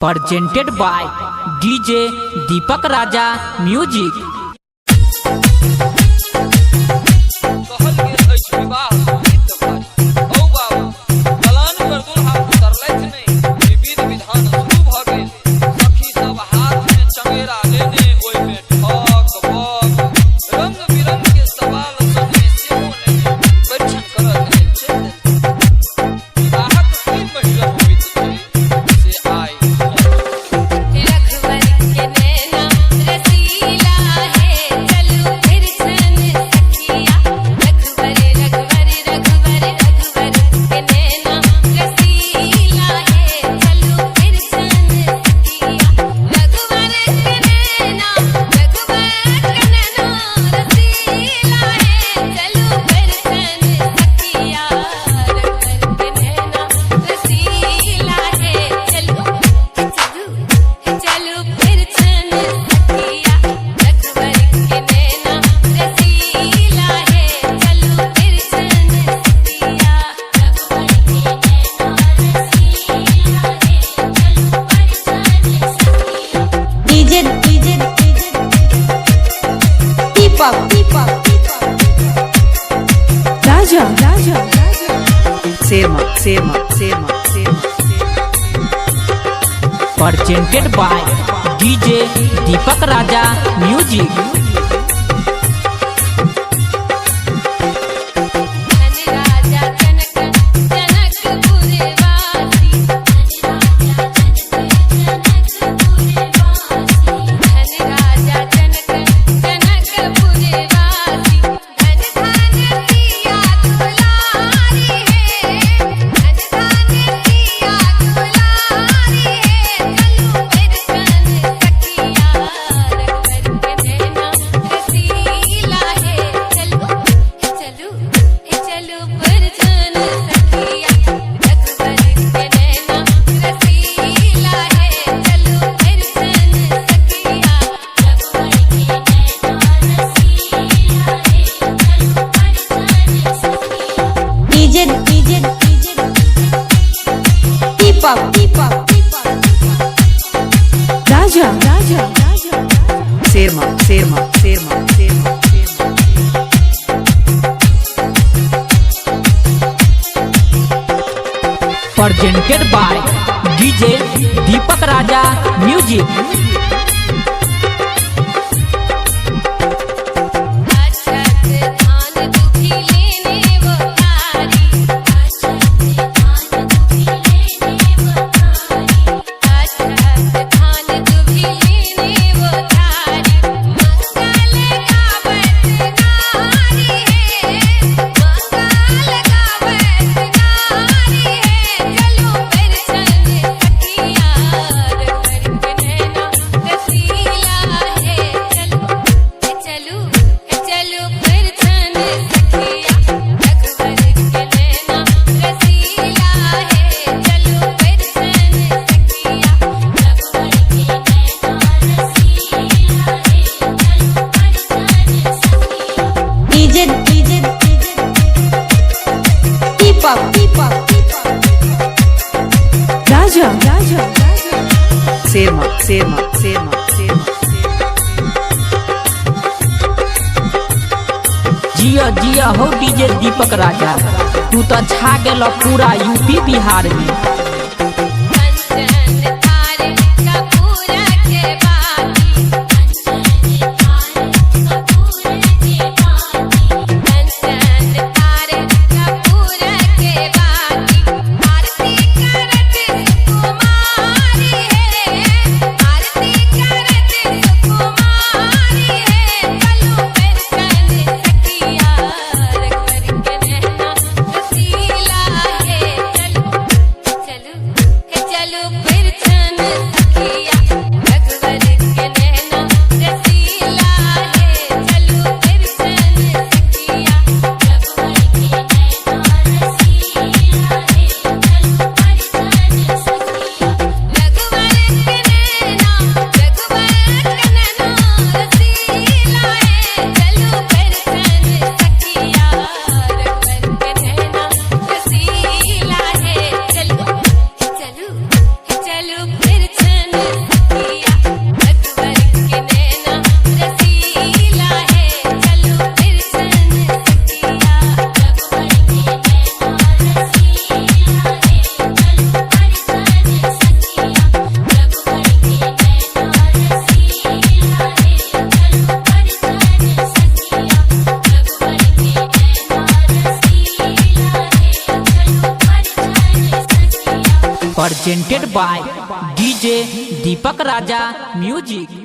Presented by DJ Deepak Raja music. कहल गेल अछि विवाह नित्य भारी। हौ बाबू, दलान पर दुल्हा उतरलथि नहि कि विध विधान शुरू भऽ गेल। सखी सब हाथ मे चंगेरा लेने ओहिमे ठक बक रंग बिरंग के सवाल संगे सेहो लेने परीक्षण करऽ के लेल चलि देलथिन। विवाहक की महिला होइत छै से आइ रघुवर के नैना रसीला है, चलू फिर छन सखिया। रघुवर रघुवर रघुवर रघुवर के नैना रसीला है, चलू फिर छन सखिया। रघुवर के नैना, रघुवर के नैना रसीला है, चलू फिर छन सखिया। रघुवर के नैना रसीला है, चलू चलू चलू फिर छन सखिया। रघुवर के नैना रसीला है, चलू फिर छन सखिया। रघुवर के नैना रसीला है, चलू फिर छन सखिया। DJ DJ Deepak Deepak Raja Raja Sema Sema Sema Sema. Presented by DJ Deepak Raja music. धन राजा जनक जनकपुरवासी, धन राजा जनक जनकपुरवासी, धन राजा जनक जनकपुरवासी, धन धन सिया दुलारी है, धन धन सिया दुलारी है, चलू फिर छन सखिया। रघुवर के नैना रसीला है, चलू चलू चलू फिर छन सखिया। रघुवर के नैना रसीला है, चलू फिर छन सखिया। रघुवर के नैना रसीला है, चलू फिर छन सखिया। DJ DJ Deepak Deepak Raja Raja Sema Sema Sema Sema Sema. Presented by DJ Deepak Raja music. अक्षत धान दुभी लेने वो तारी, अक्षत धान दुभी लेने वो तारी, अक्षत धान दुभी लेने वो तारी, मंगल गावत नारी है, मंगल गावत नारी है, चलो फिर छन सखिया। रघुवर के नैना रसीला है, चलो चलू चलू फिर छन सखिया। रघुवर के नैना रसीला है, चलू फिर छन सखिया। रघुवर के नैना रसीला है, चलू फिर छन सखिया। DJ DJ Deepak Deepak Raja Raja Sema Sema Sema Sema. जिया जिया हो डीजे दीपक राजा, तू तो छा गेल पूरा यूपी बिहार में। कंचन थार कपूर के बाती, कंचन थार कपूर के बाती, कंचन थार कपूर के बाती, आरती करत सुकुमारी है, आरती करत सुकुमारी है, चलू फिर छन सखिया। रघुवर के नैना रसीला है, चलू चलू Presented by DJ Deepak Raja music.